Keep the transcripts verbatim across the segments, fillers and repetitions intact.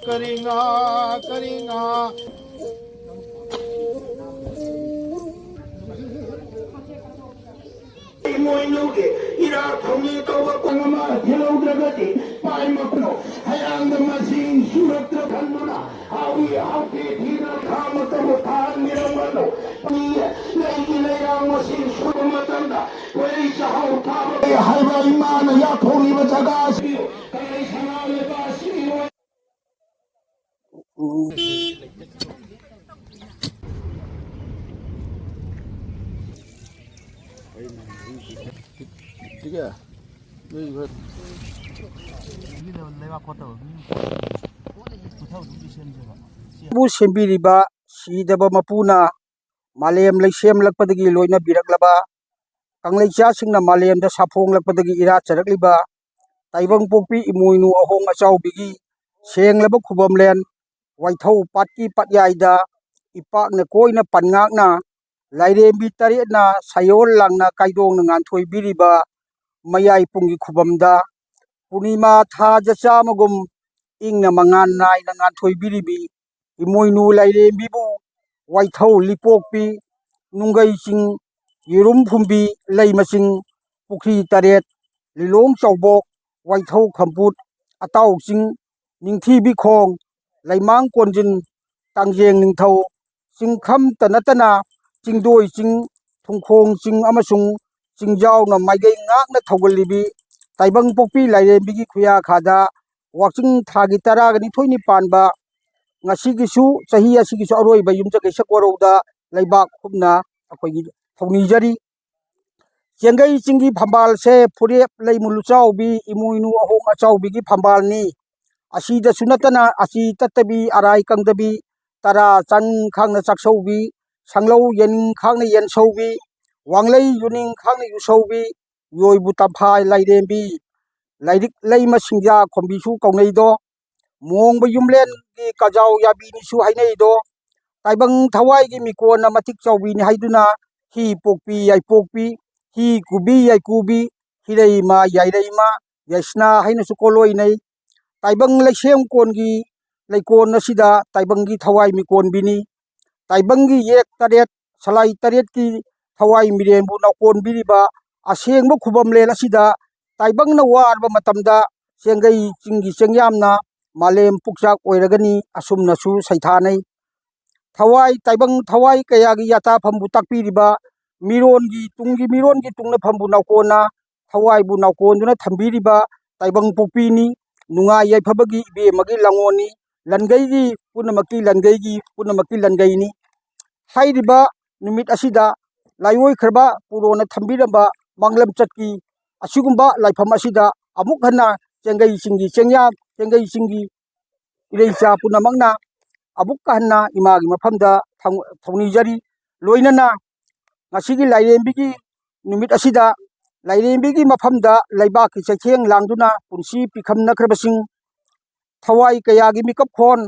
ꯀꯔꯤ ꯉꯥ, ꯀꯔꯤ ꯉꯥ꯫ ꯏꯃꯣꯏꯅꯨꯒꯤ ꯏꯔꯥꯠ ꯊꯧꯅꯤ ꯇꯧꯕ ꯄꯨꯡ ꯑꯃ ꯊꯤꯜꯍꯧꯗ꯭ꯔꯒꯗꯤ ꯄꯥꯏ ꯃꯈꯨꯅꯣ ꯍꯌꯥꯡꯗ ꯃꯁꯤꯡ ꯁꯨꯔꯛꯇ꯭ꯔ ꯈꯟꯗꯨꯅ ꯍꯥꯎꯏ ꯍꯥꯎꯇꯦ ꯊꯤꯗꯅ ꯊꯥ ꯃꯇꯝ ꯊꯥꯍꯟꯕꯤꯔꯝꯒꯅꯨ꯫ ꯃꯤ ꯂꯩꯒꯤ ꯂꯩꯔꯥꯡ ꯃꯁꯤꯡ ꯁꯨꯕ ꯃꯇꯝꯗ ꯈꯣꯏꯔꯤ ꯆꯥꯍꯧ ꯊꯥꯕ ꯍꯥꯏꯕ ꯏꯃꯥꯅ ꯌꯥꯊꯣꯛꯂꯤꯕ ꯖꯒꯥ ꯑꯁꯤ ꯀꯪꯂꯩ ꯁꯅꯥ ꯂꯩꯕꯥꯛ ꯑꯁꯤꯒꯤ ꯑꯣꯏ ꯕꯨ ꯁꯦꯝꯕꯤꯔꯤꯕ ꯁꯤꯗꯕ ꯃꯄꯨꯅ ꯃꯥꯂꯦꯝ ꯂꯩꯁꯦꯝꯂꯛꯄꯗꯒꯤ ꯂꯣꯏꯅꯕꯤꯔꯛꯂꯕ ꯀꯪꯂꯩꯆꯥꯁꯤꯡꯅ ꯃꯥꯂꯦꯝꯗ ꯁꯥꯐꯣꯡꯂꯛꯄꯗꯒꯤ ꯏꯔꯥꯠꯆꯔꯛꯂꯤꯕ ꯇꯥꯏꯕꯪ ꯄꯣꯛꯄꯤ ꯏꯃꯣꯏꯅꯨ ꯑꯍꯣꯡ ꯑꯆꯥꯎꯕꯤꯒꯤ ꯁꯦꯡꯂꯕ ꯈꯨꯕꯝꯂꯦꯟ ꯋꯥꯏꯊꯧ ꯄꯥꯠꯀꯤ ꯄꯥꯠꯌꯥꯏꯗ ꯏꯄꯥꯛꯅ ꯀꯣꯏꯅ ꯄꯟꯉꯥꯛꯅ ꯂꯥꯏꯔꯦꯝꯕꯤ ꯇꯔꯦꯠꯅ ꯁꯌꯣꯜ ꯂꯥꯡꯅ ꯀꯥꯏꯗꯣꯡꯅ ꯉꯥꯟꯊꯣꯏꯕꯤꯔꯤꯕ ꯃꯌꯥꯏ ꯄꯨꯡꯒꯤ ꯈꯨꯕꯝꯗ ꯄꯨꯔꯅꯤꯃꯥ ꯊꯥꯖ ꯆꯥꯝꯃꯒꯨꯝ ꯏꯪꯅ ꯃꯉꯥꯜ ꯅꯥꯏꯅ ꯉꯥꯟꯊꯣꯏꯕꯤꯔꯤꯕꯤ ꯏꯃꯣꯏꯅꯨ ꯂꯥꯏꯔꯦꯝꯕꯤꯕꯨ ꯋꯥꯏꯊꯧ ꯂꯤꯄꯣꯛꯄꯤ, ꯅꯨꯡꯒꯩ ꯆꯤꯡ, ꯌꯦꯔꯨꯝ ꯐꯨꯝꯕꯤ, ꯂꯩꯃ ꯆꯤꯡ, ꯄꯨꯈ꯭ꯔꯤ ꯇꯔꯦꯠ, ꯂꯤꯂꯣꯡ ꯆꯥꯎꯕꯣꯛ, ꯋꯥꯏꯊꯧ ꯈꯝꯄꯨꯠ, ꯑꯇꯥꯎ ꯆꯤꯡ, ꯅꯤꯡꯊꯤꯕꯤ ꯈꯣꯡ, ꯂꯩꯃꯥꯡ ꯀꯣꯟꯖꯤꯟ, ꯇꯥꯡꯖꯦꯡ ꯅꯤꯡꯊꯧ, ꯆꯤꯡꯈꯝꯇ ꯅꯠꯇꯅ ꯆꯤꯡꯗꯣꯏ ꯆꯤꯡ, ꯊꯨꯡꯈꯣꯡ ꯆꯤꯡ ꯑꯃꯁꯨꯡ ꯆꯤꯡꯖꯥꯎꯅ ꯃꯥꯏꯀꯩ ꯉꯥꯛꯅ ꯊꯧꯒꯜꯂꯤꯕꯤ ꯇꯥꯏꯕꯪ ꯄꯣꯛꯄꯤ ꯂꯥꯏꯔꯦꯝꯕꯤꯒꯤ ꯈꯨꯌꯥꯈꯥꯗ ꯋꯥꯛꯆꯤꯡ ꯊꯥꯒꯤ ꯇꯔꯥꯒ ꯅꯤꯊꯣꯏꯅꯤ ꯄꯥꯟꯕ ꯉꯁꯤꯒꯤꯁꯨ, ꯆꯍꯤ ꯑꯁꯤꯒꯤꯁꯨ ꯑꯔꯣꯏꯕ ꯌꯨꯝꯖꯀꯩꯁ ꯀꯣꯔꯧꯗ ꯂꯩꯕꯥꯛ ꯍꯨꯞꯅ ꯑꯩꯈꯣꯏꯒꯤ ꯊꯧꯅꯤꯖꯔꯤ꯫ ꯆꯦꯡꯒꯩ ꯆꯤꯡꯒꯤ ꯐꯝꯕꯥꯜꯁꯦ ꯐꯨꯔꯦꯞ ꯂꯩꯃ ꯂꯨꯆꯥꯎꯕꯤ ꯏꯃꯣꯏꯅꯨ ꯑꯍꯣꯡ ꯑꯆꯥꯎꯕꯤꯒꯤ ꯐꯝꯕꯥꯜꯅꯤ꯫ ꯑꯁꯤꯗꯁꯨ ꯅꯠꯇꯅ ꯑꯁꯤ ꯇꯠꯇꯕꯤ ꯑꯔꯥꯏ ꯀꯪꯗꯕꯤ ꯇꯔꯥ ꯆꯟ ꯈꯥꯡꯅ ꯆꯥꯛꯁꯧꯕꯤ, ꯁꯪꯂꯧ ꯌꯦꯅꯤꯡ ꯈꯥꯡꯅ ꯌꯦꯟꯁꯧꯕꯤ, ꯋꯥꯡꯂꯩ ꯌꯨꯅꯤꯡ ꯈꯥꯡꯅ ꯌꯨꯁꯧꯕꯤ, ꯌꯣꯏꯕꯨ ꯇꯝꯐꯥꯏ ꯂꯥꯏꯔꯦꯝꯕꯤ, ꯂꯥꯏꯔꯤꯛ ꯂꯩꯃ ꯁꯤꯡꯖꯥ ꯈꯣꯝꯕꯤꯁꯨ ꯀꯧꯅꯩꯗꯣ꯫ ꯃꯣꯡꯕ ꯌꯨꯝꯂꯦꯟꯒꯤ ꯀꯖꯥꯎ ꯌꯥꯕꯤꯅꯤꯁꯨ ꯍꯥꯏꯅꯩꯗꯣ꯫ ꯇꯥꯏꯕꯪ ꯊꯋꯥꯏꯒꯤ ꯃꯤꯀꯣꯟꯅ ꯃꯇꯤꯛ ꯆꯥꯎꯕꯤꯅꯤ ꯍꯥꯏꯗꯨꯅ ꯍꯤ ꯄꯣꯛꯄꯤ ꯌꯥꯏꯄꯣꯛꯄꯤ, ꯍꯤ ꯀꯨꯕꯤ ꯌꯥꯏꯀꯨꯕꯤ, ꯍꯤꯔꯩꯃ ꯌꯥꯏꯔꯩꯃ, ꯌꯥꯏꯁꯅꯥ ꯍꯥꯏꯅꯁꯨ ꯀꯣꯂꯣꯏꯅꯩ꯫ ꯇꯥꯏꯕꯪ ꯂꯩꯁꯦꯝ ꯀꯣꯟꯒꯤ ꯂꯩꯀꯣꯟ ꯑꯁꯤꯗ ꯇꯥꯏꯕꯪꯒꯤ ꯊꯋꯥꯏ ꯃꯤꯀꯣꯟꯕꯤꯅꯤ꯫ ꯇꯥꯏꯕꯪꯒꯤ ꯌꯦꯛ ꯇꯔꯦꯠ, ꯁꯂꯥꯏ ꯇꯔꯦꯠꯀꯤ ꯊꯋꯥꯏ ꯃꯤꯔꯦꯟꯕꯨ ꯅꯥꯎꯀꯣꯟꯕꯤꯔꯤꯕ ꯑꯁꯦꯡꯕ ꯈꯨꯕꯝꯂꯦꯟ ꯑꯁꯤꯗ ꯇꯥꯏꯕꯪꯅ ꯋꯥꯔꯕ ꯃꯇꯝꯗ ꯆꯦꯡꯒꯩ ꯆꯤꯡꯒꯤ ꯆꯦꯡꯌꯥꯝꯅ ꯃꯥꯂꯦꯝ ꯄꯨꯛꯆꯥꯛ ꯑꯣꯏꯔꯒꯅꯤ ꯑꯁꯨꯝꯅꯁꯨ ꯁꯩꯊꯥꯅꯩ꯫ ꯊꯋꯥꯏ ꯇꯥꯏꯕꯪ ꯊꯋꯥꯏ ꯀꯌꯥꯒꯤ ꯌꯥꯇꯥꯐꯝꯕꯨ ꯇꯥꯛꯄꯤꯔꯤꯕ ꯃꯤꯔꯣꯟꯒꯤ ꯇꯨꯡꯒꯤ ꯃꯤꯔꯣꯟꯒꯤ ꯇꯨꯡꯅꯐꯝꯕꯨ ꯅꯥꯎꯀꯣꯟꯅ ꯊꯋꯥꯏꯕꯨ ꯅꯥꯎꯀꯣꯟꯗꯨꯅ ꯊꯝꯕꯤꯔꯤꯕ ꯇꯥꯏꯕꯪ ꯄꯣꯛꯄꯤꯅꯤ꯫ ꯅꯨꯡꯉꯥꯏ ꯌꯥꯏꯐꯕꯒꯤ ꯏꯕꯦꯝꯃꯒꯤ ꯂꯥꯡꯉꯣꯟꯅꯤ꯫ ꯂꯟꯒꯩꯒꯤ ꯄꯨꯝꯅꯃꯛꯀꯤ ꯂꯟꯒꯩꯒꯤ ꯄꯨꯝꯅꯃꯛꯀꯤ ꯂꯟꯒꯩꯅꯤ꯫ ꯍꯥꯏꯔꯤꯕ ꯅꯨꯃꯤꯠ ꯑꯁꯤꯗ ꯂꯥꯏꯑꯣꯏꯈ꯭ꯔꯕ ꯄꯨꯔꯣꯅ ꯊꯝꯕꯤꯔꯝꯕ ꯃꯥꯡꯂꯝꯆꯠꯀꯤ ꯑꯁꯤꯒꯨꯝꯕ ꯂꯥꯏꯐꯝ ꯑꯁꯤꯗ ꯑꯃꯨꯛ ꯍꯟꯅ ꯆꯦꯡꯒꯩ ꯆꯤꯡꯒꯤ ꯆꯦꯡꯌꯥꯝ, ꯆꯦꯡꯒꯩ ꯆꯤꯡꯒꯤ ꯏꯔꯩꯆꯥ ꯄꯨꯝꯅꯃꯛꯅ ꯑꯃꯨꯛꯀ ꯍꯟꯅ ꯏꯃꯥꯒꯤ ꯃꯐꯝꯗ ꯊꯧ-, ꯊꯧꯅꯤꯖꯔꯤ꯫ ꯂꯣꯏꯅꯅ ꯉꯁꯤꯒꯤ ꯂꯥꯏꯔꯦꯝꯕꯤꯒꯤ ꯅꯨꯃꯤꯠ ꯑꯁꯤꯗ ꯂꯥꯏꯔꯦꯝꯕꯤꯒꯤ ꯃꯐꯝꯗ ꯂꯩꯕꯥꯛꯀꯤ ꯆꯩꯊꯦꯡ ꯂꯥꯡꯗꯨꯅ ꯄꯨꯟꯁꯤ ꯄꯤꯈꯝꯅꯈ꯭ꯔꯕꯁꯤꯡ, ꯊꯋꯥꯏ ꯀꯌꯥꯒꯤ ꯃꯤꯀꯞ ꯈꯣꯟ,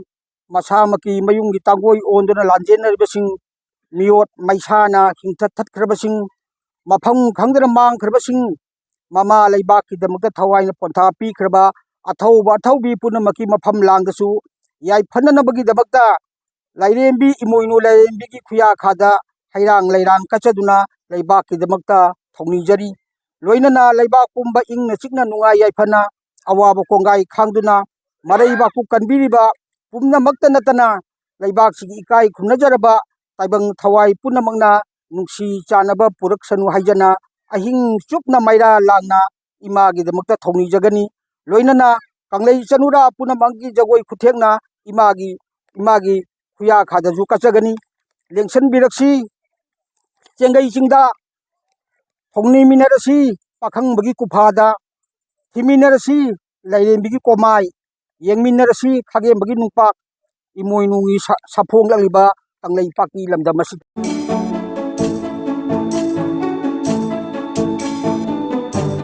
ꯃꯁꯥꯃꯛꯀꯤ ꯃꯌꯨꯝꯒꯤ ꯇꯥꯡꯒꯣꯏ ꯑꯣꯟꯗꯨꯅ ꯂꯥꯟꯖꯦꯟꯅꯔꯤꯕꯁꯤꯡ, ꯃꯤꯑꯣꯠ ꯃꯩꯁꯥꯅ ꯍꯤꯡꯊꯠ ꯊꯠꯈ꯭ꯔꯕꯁꯤꯡ, ꯃꯐꯝ ꯈꯪꯗꯅ ꯃꯥꯡꯈ꯭ꯔꯕꯁꯤꯡ, ꯃꯃꯥ ꯂꯩꯕꯥꯛꯀꯤꯗꯃꯛꯇ ꯊꯋꯥꯏꯅ ꯄꯣꯟꯊꯥ ꯄꯤꯈ꯭ꯔꯕ ꯑꯊꯧꯕ ꯑꯊꯧꯕꯤ ꯄꯨꯝꯅꯃꯛꯀꯤ ꯃꯐꯝ ꯂꯥꯡꯗꯁꯨ ꯌꯥꯏꯐꯅꯅꯕꯒꯤꯗꯃꯛꯇ ꯂꯥꯏꯔꯦꯝꯕꯤ ꯏꯃꯣꯏꯅꯨ ꯂꯥꯏꯔꯦꯝꯕꯤꯒꯤ ꯈꯨꯌꯥꯈꯥꯗ ꯍꯩꯔꯥꯡ ꯂꯩꯔꯥꯡ ꯀꯠꯆꯗꯨꯅ ꯂꯩꯕꯥꯛꯀꯤꯗꯃꯛꯇ ꯊꯧꯅꯤꯖꯔꯤ꯫ ꯂꯣꯏꯅꯅ ꯂꯩꯕꯥꯛ ꯄꯨꯝꯕ ꯏꯪꯅ ꯆꯤꯛꯅ ꯅꯨꯡꯉꯥꯏ ꯌꯥꯏꯐꯅ ꯑꯋꯥꯕ ꯀꯣꯡꯒꯥꯏ ꯈꯥꯡꯗꯨꯅ ꯃꯔꯩꯕꯥꯛꯄꯨ ꯀꯟꯕꯤꯔꯤꯕ ꯄꯨꯝꯅꯃꯛꯇ ꯅꯠꯇꯅ ꯂꯩꯕꯥꯛꯁꯤꯒꯤ ꯏꯀꯥꯏ ꯈꯨꯝꯅꯖꯔꯕ ꯇꯥꯏꯕꯪ ꯊꯋꯥꯏ ꯄꯨꯝꯅꯃꯛꯅ ꯅꯨꯡꯁꯤ ꯆꯥꯟꯅꯕ ꯄꯨꯔꯛꯁꯅꯨ ꯍꯥꯏꯖꯅ ꯑꯍꯤꯡ ꯆꯨꯞꯅ ꯃꯩꯔꯥ ꯂꯥꯡꯅ ꯏꯃꯥꯒꯤꯗꯃꯛꯇ ꯊꯧꯅꯤꯖꯒꯅꯤ꯫ ꯂꯣꯏꯅꯅ ꯀꯪꯂꯩ ꯆꯅꯨꯔꯥ ꯄꯨꯝꯅꯃꯛꯀꯤ ꯖꯒꯣꯏ ꯈꯨꯊꯦꯛꯅ ꯏꯃꯥꯒꯤ, ꯏꯃꯥꯒꯤ ꯈꯨꯌꯥꯈꯥꯗꯁꯨ ꯀꯠꯆꯒꯅꯤ꯫ ꯂꯦꯡꯁꯟꯕꯤꯔꯛꯁꯤ, ꯆꯦꯡꯒꯩ ꯆꯤꯡꯗ ꯊꯧꯅꯤꯃꯤꯟꯅꯔꯁꯤ, ꯄꯥꯈꯪꯕꯒꯤ ꯀꯨꯐꯥꯗ ꯊꯤꯃꯤꯟꯅꯔꯁꯤ, ꯂꯥꯏꯔꯦꯝꯕꯤꯒꯤ ꯀꯣꯃꯥꯏ ꯌꯦꯡꯃꯤꯟꯅꯔꯁꯤ, ꯈꯥꯒꯦꯝꯕꯒꯤ ꯅꯨꯡꯄꯥꯛ ꯏꯃꯣꯏꯅꯨꯒꯤ ꯁꯥ-, ꯁꯥꯐꯣꯡꯂꯛꯂꯤꯕ ꯀꯪꯂꯩꯄꯥꯛꯀꯤ ꯂꯝꯗꯝ ꯑꯁꯤꯗ꯫